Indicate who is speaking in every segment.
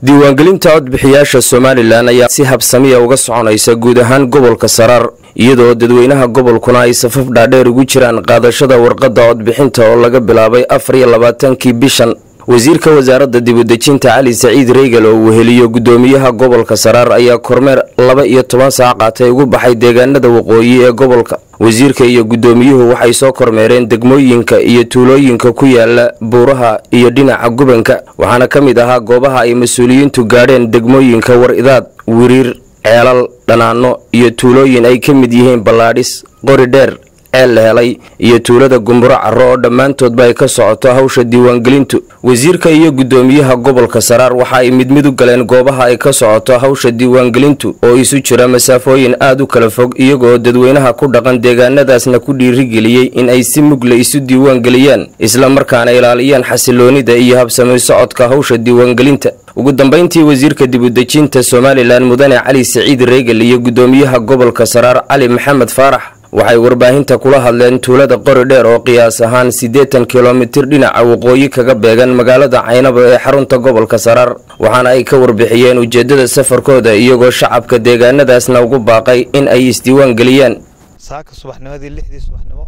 Speaker 1: Diiwaangelinta codbixiyaasha Somalilan ayaa si habsamiya uga soconaysa guud ahaan gobolka Saraar, iyadoo dadweynaha gobolkuna ay safaf dhaadheer ugu jiraan qaadashada warqadda codbixinta oo laga bilaabay 24-kii bishan. Wasiirka wasaaradda dibudejinta Cali Saciid Reygel oo weheliyo guddoomiyaha gobolka Saraar ayaa kormeer 12 saac qaatay ugu baxay deegaanada waqooyi ee gobolka. Wasiirka iyo guddoomiyuhu waxay soo kormeereen degmooyinka iyo tuulooyinka ku yaala buuraha iyo dhinaca gubanka, waxaana ka mid ahaa goobaha ay mas-uuliyiintu gaadheen degmooyinka War-idaad, Wiriir, Ceelal, Dhanaano iyo tuulooyin ay ka mid yihiin Ballaadhis, Qori Dheer, Ceel la Helay iyo tuulada Gumburo Caro, oo dhammaantoodba ay ka socoto hawsha diiwaangelintu. Wasiirka iyo guddoomiyaha gobolka Saraar waxa ay mid mid u galeen goobaha ay ka socoto hawsha diiwaangelintu oo isu jira masaafooyin aad u kala fog, iyagoo dadweynaha ku dhaqan deegaanadaasna ku dhiirigeliyey in ay si mugle isu diiwaangeliyaan, isla markaana ilaaliyaan xasiloonida iyo habsami socodka hawsha diiwaangelinta. Ugu dambayntii, wasiirka dibudejinta Somalilan Mudane Cali Saciid Reegel iyo guddoomiyaha gobolka Saraar Cali Maxamed Faarax waxay warbaahinta kula hadleen tuulada Qori Dheer oo qiyaas ahaan 80 kilomitir dhinaca waqooyi kaga beegan magaalada Caynabo ee xarunta gobolka Saraar, waxaana ay ka warbixiyeen ujeedada safarkooda, iyagoo shacabka deegaanadaasna ugu baaqay in ay isdiiwaan geliyaan.
Speaker 2: Saaka subaxnimadii 6dii subaxnimo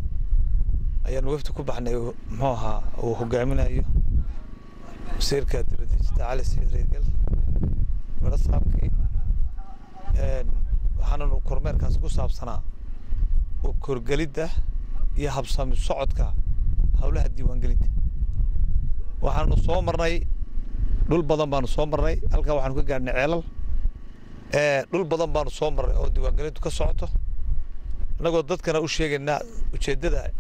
Speaker 2: ayaanu wafdi ku baxnay, muxuu ahaa, uu hogaaminayo wasiirka dibadejinta Cali Saciid Reegel barasaabkii. Waxaananu kormeerkaasi ku saabsanaa oo korgelidda iyo habsami socodka howlaha diiwaangelinta. Waxaanu soo marnay dhul badan baanu soo marnay, halkaa waxaanu ka gaadhnay Ceelal. Dhul badan baanu soo marnay oo diiwaangelintu ka socoto, annagoo dadkana u sheegaynaa ujeeddada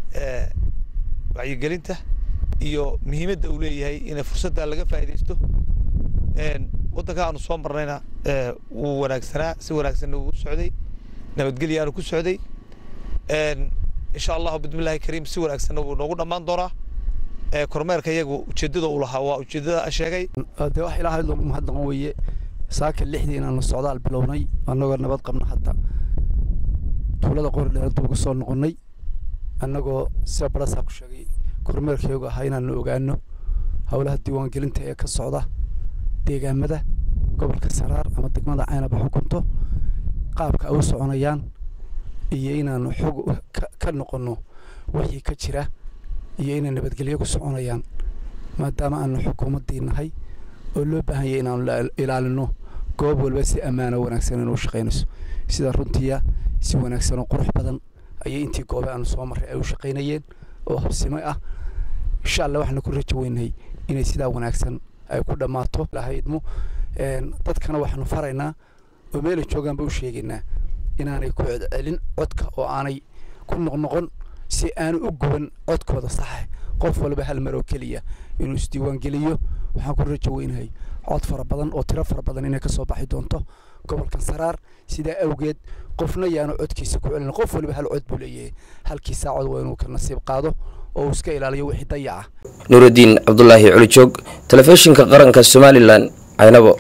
Speaker 2: wacyigelinta iyo muhiimadda uu leeyahay inay fursadda laga faa'iidaysto. Waddanka aanu soo marnayna wuu wanaagsanaa, si wanaagsanna wuu u socday, nabadgelya aanu ku socday. Insha Allahu bismillahi kariim, si wanaagsanna wuu noogu dhammaan doonaa. Kormeerka iyagu ujeeddada uu lahaa waa ujeeddada aan sheegay.
Speaker 3: Dee wax Ilaahay loogu mahadnaqan weeye saaka 6dii inaanu socdaal bilownay annagoo nabad qabno. Hadda tuulada Qori Dheer ugu soo noqonnay, annagoo sida barasaa ku sheegay kormeerkeegu ahaa inaanu ogaano howlaha diiwaangelinta ee ka socda deegaamada gobolka Saraar ama degmada Caynaba xukunto, qaabka ay u soconayaan iyo inaanu xog ka noqonno wixii ka jira iyo inay nabadgelyo ku soconayaan, maadaama aanu xukuumaddii nahay oo loo baahanyay inaanu ilaalino goob walba si ammaano wanaagsan inuu shaqaynayso. Sida runtiya si wanaagsan oo qurux badan ayay intii goobe aanu soo marray ay u shaqaynayeen oo habsimo ah. Insha Allah waxaanu ku rajo weynahay inay sidaa wanaagsan ay ku dhammaato lahaydmo. Dadkana waxaanu faraynaa oo meelay joogaanba u sheegaynaa inaanay ku celcelin codka oo aanay ku noqnoqon, si aanu u guban codkooda saxa. Qof walba hal mar oo keliya inuu isdiiwaangeliyo. Waxaan ku rajo weynahay cod fara badan oo tiro fara badan inay ka soo baxi doonto gobolkan Saraar. Sidaa awgeed qofna yaanu codkiisa ku celin. Qof waliba hal cod buu leeyahay, halkii saacod waa inuu ka nasiib qaado oo uu iska ilaaliyo wixii dayaca.
Speaker 1: Nuurudiin Cabdulaahi Culijoog, Telefishinka Qaranka Somalilan, Caynabo.